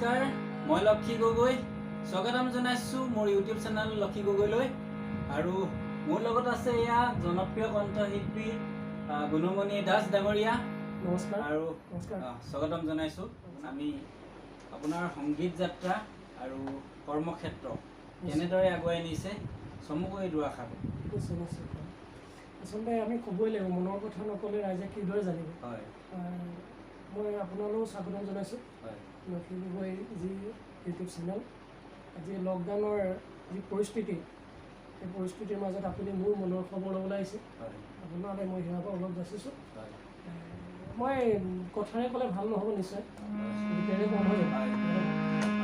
নমস্কাৰ, মই লক্ষী গগৈ। স্বাগতম জনাইছোঁ মোৰ ইউটিউব চেনেল লক্ষী গগৈলৈ। আৰু মোৰ লগত আছে এয়া জনপ্ৰিয় কণ্ঠশিল্পী গুণমণি দাস ডাঙৰীয়া। নমস্কাৰ। আৰু নমস্কাৰ। স্বাগতম জনাইছোঁ। আমি আপোনাৰ সংগীত যাত্ৰা আৰু কৰ্মক্ষেত্ৰ কেনেদৰে আগুৱাই নিছে, চমুকৈ দুআষাৰ। নিশ্চয় নিশ্চয়। আচলতে আমি ক'বই লাগিব, মনৰ কথা নক'লে ৰাইজে কিদৰে জানিব? মই আপোনালৈও স্বাগতম জনাইছোঁ। লক্ষী গগৈ যি ইউটিউব চেনেল, আজি লকডাউনৰ যি পৰিস্থিতি, সেই পৰিস্থিতিৰ মাজত আপুনি মোৰ মনৰ খবৰ ল'বলৈ আহিছে। আপোনালৈ মই সেৱাৰ পৰা অলপ যাচিছোঁ। মই কথাৰে ক'লে ভাল নহ'ব, নিশ্চয় গীতেৰে কম হৈ যাব। হয়,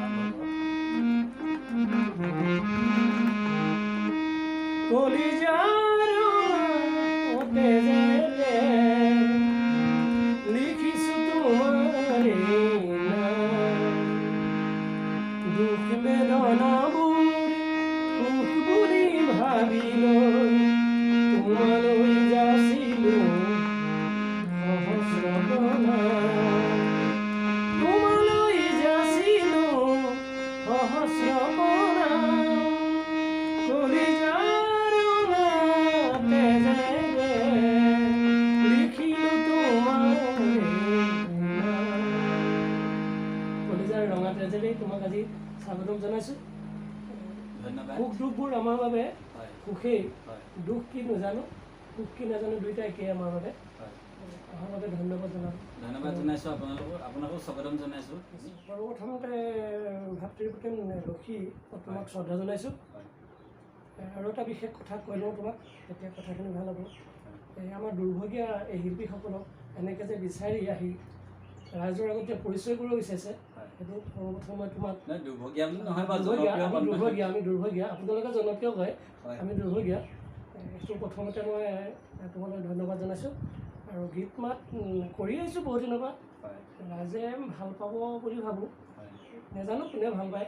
আৰম্ভ কৰক। কলিজাৰ তেজেৰে লিখিছো তোমাৰে নাম, দুখ বেদনাবোৰ সুখ বুলি ভাবি লৈ তোমালৈ যাচিলো সহস্ৰ প্ৰণাম, তোমালৈ যাচিলো সহস্ৰ প্ৰণাম। কলিজাৰ তেজেৰে লিখিলো তোমাৰে নাম। কলিজাৰ ৰঙা তেজেৰেই তোমাক আজি স্বাগতম জনাইছোঁ। ধন্যবাদ। সুখ দুখবোৰ আমাৰ বাবে সুখেই। দুখ কি নাজানো, সুখ কি নাজানো, দুয়োটা একেই আমাৰ বাবে। অহাৰ বাবে ধন্যবাদ জনালোঁ। ধন্যবাদ জনাইছোঁ আপোনালোকক, আপোনাকো স্বাগতম জনাইছোঁ। সৰ্বপ্ৰথমতে ভাতৃপ্ৰতিম লক্ষী, তোমাক শ্ৰদ্ধা জনাইছোঁ। আৰু এটা বিশেষ কথা কৈ লওঁ তোমাক, তেতিয়া কথাখিনি ভাল হ'ব। এই আমাৰ দুৰ্ভগীয়া এই শিল্পীসকলক এনেকৈ যে বিচাৰি আহি ৰাইজৰ আগত যে পৰিচয় কৰিব বিচাৰিছে, সেইটো সৰ্বপ্ৰথম মই তোমাক নহয়, দুৰ্ভগীয়া বুলি নহয় বাৰু, দুৰ্ভগীয়া, জনপ্ৰিয় আমি কণ্ঠ- দুৰ্ভগীয়া, আমি দুৰ্ভগীয়া, আপোনালোকে জনপ্ৰিয় কয়, আমি দুৰ্ভগীয়া। সেইটো প্ৰথমতে মই তোমালৈ ধন্যবাদ জনাইছোঁ। আৰু গীত মাত কৰি আহিছোঁ বহুত দিনৰ পৰা। ৰাইজে ভাল পাব বুলি ভাবোঁ। নাজানো কোনে ভাল পায়।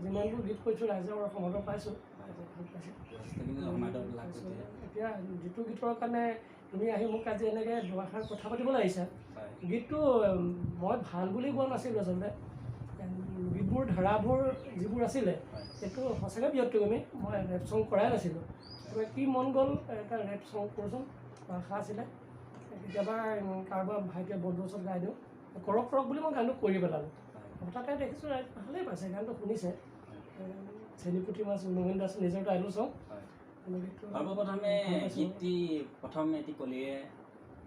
যিমানবোৰ গীত কৰিছোঁ, ৰাইজৰ সমাদৰ পাইছোঁ, ৰাইজে ভাল পাইছে। যথেষ্টখিনি সমাদৰ লাভ কৰিছে। এতিয়া যিটো গীতৰ কাৰণে তুমি আহি মোক আজি এনেকৈ দুআষাৰ কথা পাতিবলৈ আহিছা, গীতটো মই ভাল বুলি কোৱা নাছিলোঁ আচলতে। গীতবোৰ ধাৰাবোৰ যিবোৰ আছিলে, সেইটো সঁচাকৈ ব্যতিক্ৰমী। মই ৰেপ চং কৰাই নাছিলোঁ। কিবা কি মন গ'ল, এটা ৰেপ চং কৰোঁচোন, আশা আছিলে। কেতিয়াবা কাৰোবাৰ ভাইটিয়ে বন্ধুৰ ওচৰত গাই দিওঁ, কৰক কৰক বুলি মই গানটো কৰি পেলালোঁ। হঠাতে দেখিছোঁ ৰাইজ ভালেই পাইছে, গানটো শুনিছে। চেনিপুঠি মাছ, নবীন দাস নিজৰ টাইটেল চং। গীতটো সৰ্বপ্ৰথমে ভাল পাইছোঁ। গীতটি প্ৰথম এটি কলিয়ে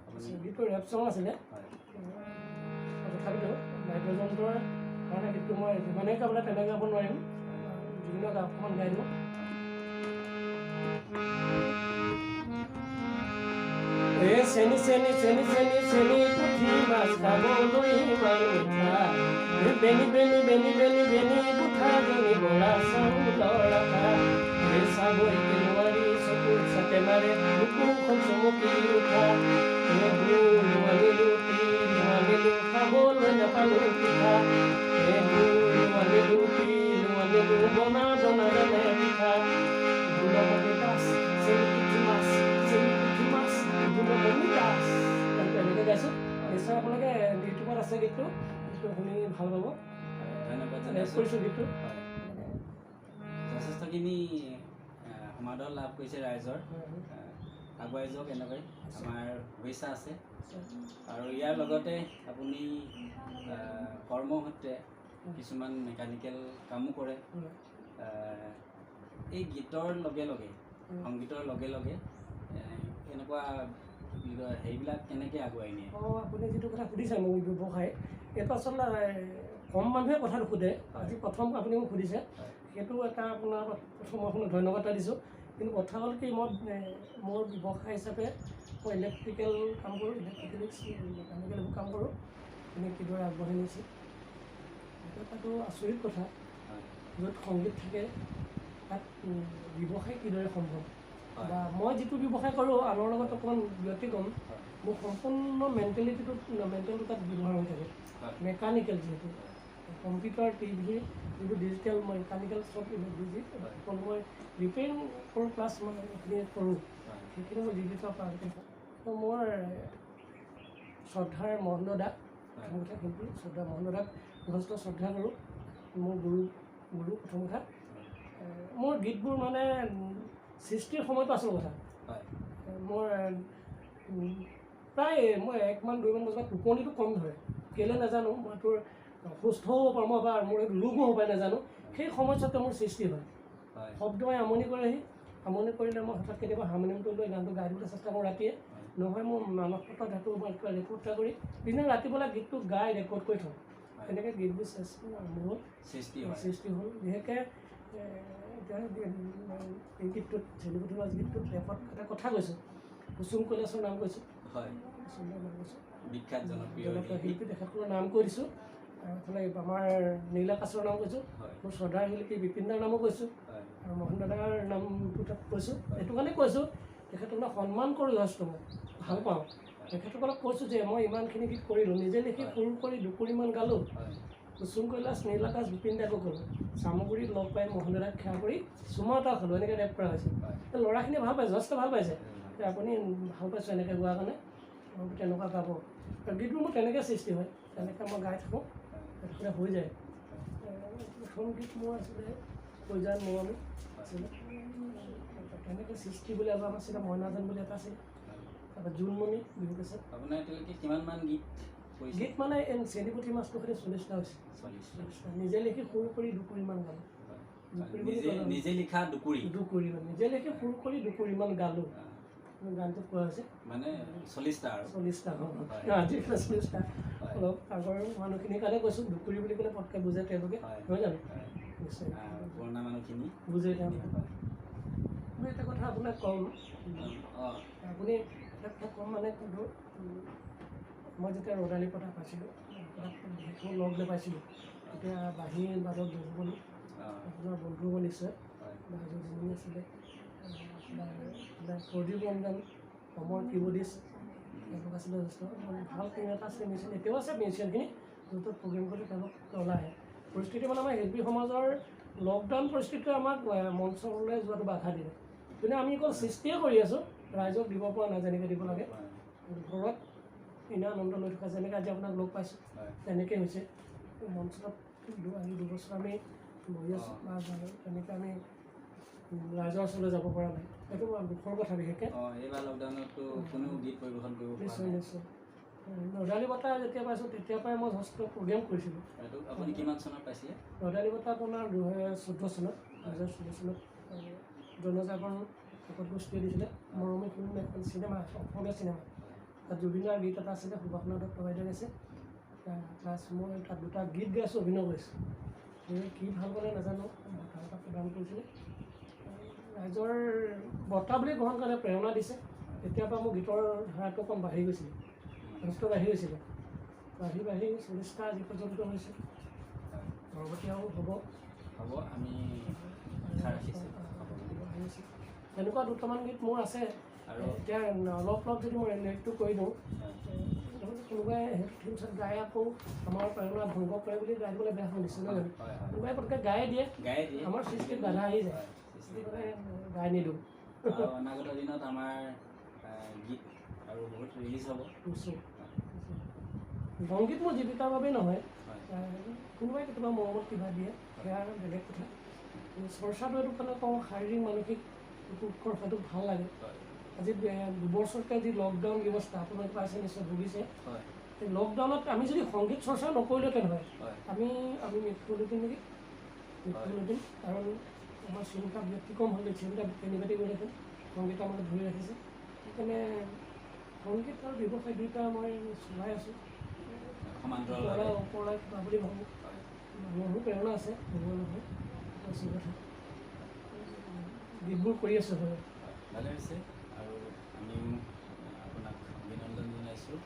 আপুনি গীতটো ৰেপ চং আছিলে। তথাপিতো বাদ্যযন্ত্ৰৰ কাৰণে গীতটো মই যিমানেই গাবলৈ তেনেকৈ গাব নোৱাৰিম। জুবিনৰ গান অকণমান গাই দিওঁ। এ চেনি চেনি চেনি চেনি চেনি পুঠি মাছ খাবলৈ ইমান মিঠা, এ বেনি বেনি বেনি বেনি বেনি পুঠাজনী বৰা চাউলৰ আঠা, এ চাবইকে নোৱাৰি চকুত চাটে মাৰে বুকুখন চমকি উঠা, এ গুৰো আনিলো তিলো আনিলো খাবলৈ নাপালো পিঠা, এ গুৰো আনিলো তিলো আনিলো বনাব নাজানে পিঠা। গুণমণি দাস চেনি পুঠি মাছ, চেনি পুঠি মাছ গুণমণি দাস। গানটো এনেকৈ গাইছোঁ। নিশ্চয় আপোনালোকে ইউটিউবত আছে গীতটো, গীতটো শুনি ভাল পাব। ধন্যবাদ ৰেপ জনাইছোঁ। কৰিছোঁ গীতটো। যথেষ্টখিনি সমাদৰ লাভ কৰিছে ৰাইজৰ। আগুৱাই যাওক এনেকৈ, আমাৰ শুভেচ্ছা আছে। আৰু ইয়াৰ লগতে আপুনি কৰ্মসূত্ৰে কিছুমান মেকানিকেল কামো কৰে। এই গীতৰ লগে লগে, সংগীতৰ লগে লগে এনেকুৱা কি বুলি কয়, হেৰিবিলাক কেনেকৈ আগুৱাই নিয়ে? অঁ, আপুনি যিটো কথা সুধিছে মোক ব্যৱসায়, এইটো আচলতে কম মানুহে কথাটো সোধে। আজি প্ৰথম আপুনি মোক সুধিছে, সেইটো এটা আপোনাৰ প্ৰথম মই আপোনাক ধন্যবাদ এটা দিছোঁ। কিন্তু কথা হ'ল কি, মই মোৰ ব্যৱসায় হিচাপে মই ইলেক্ট্ৰিকেল কাম কৰোঁ, ইলেক্ট্ৰিকেলিক্স মেকানিকেল এইবোৰ কাম কৰোঁ। আপুনি কিদৰে আগবঢ়াই নিছে সেইটো এটাতো আচৰিত কথা। য'ত সংগীত থাকে তাত ব্যৱসায় কিদৰে সম্ভৱ? বা মই যিটো ব্যৱসায় কৰোঁ আনৰ লগত অকণমান ব্যতিক্ৰম। মোৰ সম্পূৰ্ণ মেণ্টেলিটো তাত ব্যৱহাৰ হৈ থাকে। মেকানিকেল যিহেতু, কম্পিউটাৰ, টিভি যিবোৰ ডিজিটেল, মেকানিকেল চব ডিজি সকলো মই ৰিপেয়াৰিং কৰোঁ, প্লাছ মই এইখিনি কৰোঁ, সেইখিনি মই জীৱিকা উপাৰ্জন কৰোঁ। তো মোৰ শ্ৰদ্ধাৰ মহেন্দ্ৰ দা, প্ৰথম কথা শিল্পী শ্ৰদ্ধাৰ মহেন্দ্ৰ দাক যথেষ্ট শ্ৰদ্ধা কৰোঁ, মোৰ গুৰু গুৰু প্ৰথম কথা। মোৰ গীতবোৰ মানে সৃষ্টিৰ সময়টো আচল কথা। মোৰ প্ৰায় মই 1মান 2মান বজাত টোপনিটো কম ধৰে, কেলৈ নাজানো, মই তোৰ সুস্থ হ'ব পাৰোঁ মই বা মোৰ ৰোগো হ'ব পাৰে নাজানো, সেই সময়ছোৱাতে মোৰ সৃষ্টি হয়। শব্দই আমনি কৰেহি, আমনি কৰিলে মই হঠাৎ কেতিয়াবা হাৰমনিয়ামটো লৈ গানটো গাই দিবলৈ চেষ্টা কৰোঁ ৰাতিয়ে, নহয় মোৰ মানসপত্ৰত সেইটো মই কিবা ৰেকৰ্ড এটা কৰি পিছদিনা ৰাতিপুৱা গীতটো গাই ৰেকৰ্ড কৰি থওঁ। তেনেকৈ গীতবোৰ আৰম্ভ হ'ল, সৃষ্টি হ'ল। বিশেষকৈ এতিয়া এই গীতটোত চেনিপুঠি মাছ গীতটোত ৰেকৰ্ড এটা কথা কৈছোঁ, কুসুম কৈলাশৰ নাম কৈছোঁ, কুসুম নাম কৈছোঁ, বিখ্যাত জনপ্ৰিয় শিল্পী তেখেতসকলৰ নাম কৈ দিছোঁ। আৰু এইফালে আমাৰ নীলাকাশৰ নাম কৈছোঁ, মোৰ শ্ৰদ্ধাৰ শিল্পী বিপিন দাৰ নামো কৈছোঁ, আৰু মোহন দাদাৰ নামটো তাত কৈছোঁ। এইটো কাৰণে কৈছোঁ তেখেতসকলক সন্মান কৰোঁ যথেষ্ট, মই ভাল পাওঁ তেখেতসকলক। কৈছোঁ যে মই ইমানখিনি গীত কৰিলোঁ, নিজে লিখি সুৰ কৰি 2 কুৰিমান গালোঁ, কুসুম কৈলাশ, নীলাকাশ, বিপিন দাকো ক'লোঁ, চামগুৰিত লগ পাই মোহন দাদাক সেৱা কৰি চুমা এটা খালোঁ, এনেকৈ ৰেপ কৰা হৈছে। ল'ৰাখিনিয়ে ভাল পাইছে, যথেষ্ট ভাল পাইছে, আপুনি ভাল পাইছোঁ এনেকৈ গোৱাৰ কাৰণে, তেনেকুৱা গাব। আৰু গীতবোৰ মোৰ তেনেকৈ সৃষ্টি হয়, তেনেকৈ মই গাই থাকোঁ, তেনেকৈ হৈ যায়। প্ৰথম গীত মোৰ আছিলে কৈজান মৰমী আছিলে, তেনেকৈ সৃষ্টি বুলি এলবাম আছিলে, মইনাজান বুলি এটা আছিলে, তাৰপৰা জোনমণি বিহু কেছেট। আপোনাৰ এতিয়ালৈকে কিমানমান গীত? গীত মানে চেনিপুঠি মাছটো সৈতে 40টা হৈছে, 40টা নিজে লিখি সুৰ কৰি 2 কুৰিমান গালোঁ। নিজে লিখা 2 কুৰি, 2 কুৰিমান নিজে লিখি সুৰ কৰি 2 কুৰিমান গালোঁ, গানটোত কোৱা হৈছে। মানে 40টা আৰু 40টা, আজিকালি 40টা। অলপ আগৰ মানুহখিনিৰ কাৰণে কৈছোঁ, 2 কুৰি বুলি ক'লে পটকৈ বুজে তেওঁলোকে, নহয় জানো? নিশ্চয় পুৰণা মানুহখিনি বুজে তেওঁলোকে। মই এটা কথা আপোনাক ক'ম, আপুনি এটা কথা ক'ম মানে কিন্তু মই যেতিয়া ৰ'দালি পতা পাইছিলোঁ, আপোনাক লগ নাপাইছিলোঁ, তেতিয়া বাঁহী বাদক যদুমণি, আপোনাৰ বন্ধু হ'ব নিশ্চয়, যদুমণি আছিলে, আপোনাৰ প্ৰদীপ ৰঞ্জন, অমৰ কিবৰ্ডিষ্ট, তেওঁলোক আছিলে যথেষ্ট ভাল টিম এটা আছিলে, মিউজিচিয়ান এতিয়াও আছে মিউজিচিয়ানখিনি, য'ত প্ৰগ্ৰেম কৰিলে তেওঁলোক ওলাই আহে। পৰিস্থিতি মানে আমাৰ শিল্পী সমাজৰ লকডাউন পৰিস্থিতিয়ে আমাক মঞ্চলৈ যোৱাটো বাধা দিলে, কিন্তু আমি অকল সৃষ্টিয়ে কৰি আছোঁ, ৰাইজক দিব পৰা নাই যেনেকৈ দিব লাগে। ঘৰত এনে আনন্দ লৈ থকা, যেনেকৈ আজি আপোনাক লগ পাইছোঁ তেনেকৈ হৈছে। মঞ্চত আজি 2 বছৰ আমি বহি আছোঁ বা তেনেকৈ আমি ৰাইজৰ ওচৰলৈ যাব পৰা নাই, সেইটো দুখৰ কথা বিশেষকৈ। নিশ্চয় নিশ্চয়। ৰ'দালি বঁটা যেতিয়া পাইছোঁ তেতিয়াৰ পৰাই মই যথেষ্ট প্ৰগ্ৰেম কৰিছিলোঁ। ৰ'দালি বঁটা আপোনাৰ 2014 চনত, 2014 চনত জনজাগৰণ কাকত গোষ্ঠীয়ে দিছিলে, মৰমী ফিল্ম এখন চিনেমা, অসমীয়া চিনেমা, তাত জুবিনদাৰ গীত এটা আছিলে, সুবাসনা দত্ত বাইদেউ গাইছে। প্লাছ মই তাত 2টা গীত গাইছোঁ, অভিনয় কৰিছোঁ। কি ভাল পালে নাজানো, বঁটা এটা প্ৰদান কৰিছিলে। ৰাইজৰ বঁটা বুলি গ্ৰহণ কাৰণে প্ৰেৰণা দিছে। তেতিয়াৰ পৰা মোৰ গীতৰ ধাৰাটো অকণ বাঢ়ি গৈছিলে, যথেষ্ট বাঢ়ি গৈছিলে, বাঢ়ি বাঢ়ি 40টা আজি পৰ্যন্ত হৈছে, পৰৱৰ্তী আৰু হ'ব হ'ব আমি তেনেকুৱা 2টামান গীত মোৰ আছে। আৰু এতিয়া অলপ অলপ যদি মই ৰিলেটটো কৰি দিওঁ, কোনোবাই সেইটো থিমছত গাই আকৌ আমাৰ প্ৰেৰণা ভংগ কৰে বুলি গাই দিবলৈ বেয়া শুনিছোঁ, নহয় জানো? কোনোবাই পটকৈ গায়ে দিয়ে, আমাৰ সৃষ্টিত বাধা আহি যায়, সেইটো কাৰণে গাই নিদিওঁ। অনাগত দিনত আমাৰ গীত আৰু বহুত ৰিলিজ হ'ব। নিশ্চয়। সংগীত মোৰ জীৱিকাৰ বাবেই নহয়, কোনোবাই কেতিয়াবা মৰমত কিবা দিয়ে, সেয়া বেলেগ কথা। চৰ্চাটো এইটো কাৰণে কওঁ, শাৰীৰিক মানসিক উৎকৰ্ষটো ভাল লাগে। আজি 2 বছৰকৈ যি লকডাউন ব্যৱস্থা আপোনালোকে পাইছে নিশ্চয়, ভুগিছে। এই লকডাউনত আমি যদি সংগীত চৰ্চা নকৰিলোহেঁতেন হয়, আমি আমি মৃত্যু হ'লোহেঁতেন নেকি, মৃত্যু হ'লোহেঁতেন। কাৰণ আমাৰ চিন্তা ব্যতিক্ৰম হ'ল, চিন্তা কেনেবাতি গ'লহেঁতেন। সংগীত আমাক ধৰি ৰাখিছে, সেইকাৰণে সংগীত আৰু ব্যৱসায় দুয়োটা মই চলাই আছোঁ, ওপৰলৈ কিবা বুলি ভাবোঁ। মানুহৰো প্ৰেৰণা আছে, নোহোৱা নহয়, আচল কথা গীতবোৰ কৰি আছোঁ। হয়, ভালে হৈছে আৰু আমিও আপোনাক অভিনন্দন জনাইছোঁ।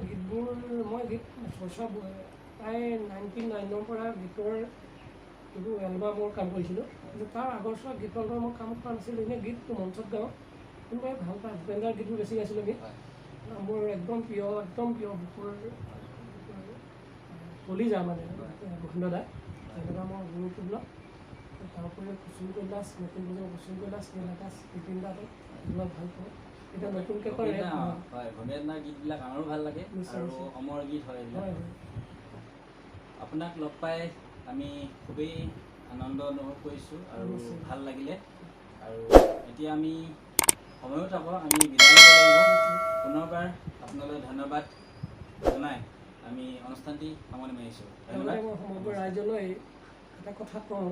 গীতবোৰ মই গীত চৰ্চা প্ৰায় 99ৰ পৰা গীতৰ যিবোৰ এলবামৰ কাম কৰিছিলোঁ, কিন্তু তাৰ আগৰ চোৱা গীতৰ এলবামৰ মই কাম কৰা নাছিলোঁ। এনেই গীতটো মঞ্চত গাওঁ, কোনোবাই ভাল পায়। ভূপেন্দ্ৰাৰ গীতবোৰ বেছি গাইছিলোঁ আমি। মোৰ একদম প্ৰিয়, একদম প্ৰিয় বুকুৰ কলিজা মানে ভূপেন্দ্ৰ দা, তেনেকুৱা মই গুৰুত্বপূৰ্ণ। তাৰ উপৰিও কুসুম কৈলাশ, নতুন প্ৰজন্ম কুসুম কৈলাশ, নীলাকাশ, বিপিন দাটো এইবিলাক ভাল পাওঁ। এতিয়া নতুনকৈ কয় হয়, ভূপেন্দ্ৰাৰ গীতবিলাক আমাৰো ভাল লাগে আৰু অমৰ গীত হয়। হয় হয়। আপোনাক লগ পাই আমি খুবেই আনন্দ অনুভৱ কৰিছোঁ আৰু নিশ্চয়। ভাল লাগিলে। আৰু এতিয়া আমি সময়ো থাকোঁ, আমি বিদায় ল'ব লাগিব। পুনৰবাৰ আপোনালৈ ধন্যবাদ জনাই আমি অনুষ্ঠানটি সামৰণি মাৰিছোঁ। ধন্যবাদ। লগতে মই সমগ্ৰ ৰাইজলৈ এটা কথা কওঁ,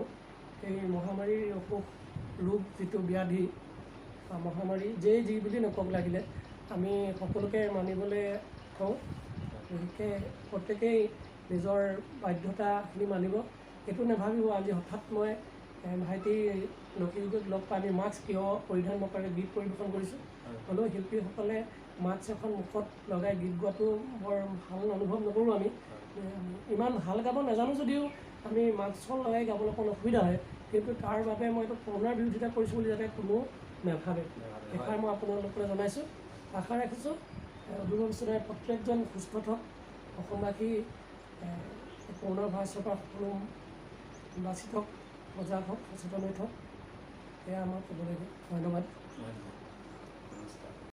এই মহামাৰীৰ অসুখ ৰোগ যিটো ব্যাধি বা মহামাৰী যেই যি বুলি নকওক লাগিলে, আমি সকলোকে মানিবলৈ কওঁ। বিশেষকৈ প্ৰত্যেকেই নিজৰ বাধ্যতাখিনি মানিব। এইটো নাভাবিব আজি হঠাৎ মই ভাইটি লক্ষী গগৈক লগ পাই আমি মাস্ক কিয় পৰিধান নকৰাকৈ গীত পৰিৱেশন কৰিছোঁ। হ'লেও শিল্পীসকলে মাস্ক এখন মুখত লগাই গীত গোৱাটো বৰ ভাল অনুভৱ নকৰোঁ। আমি ইমান ভাল গাব নাজানো যদিও আমি মাস্কখন লগাই গাবলৈ অকণ অসুবিধা হয়। কিন্তু তাৰ বাবে মই এইটো কৰোণাৰ বিৰোধিতা কৰিছোঁ বুলি যাতে কোনো নাভাবে, এষাৰ মই আপোনালোকলৈ জনাইছোঁ। আশা ৰাখিছোঁ অদূৰ ভৱিষ্যতে প্ৰত্যেকজন সুস্থ থওক, অসমবাসী কৰোণা ভাইৰাছৰ পৰা সকলো বাচি থওক, সজাগ হওক, সচেতন হৈ থওক। এয়া আমাৰ ক'বলগীয়া। ধন্যবাদ। ধন্যবাদ, নমস্কাৰ।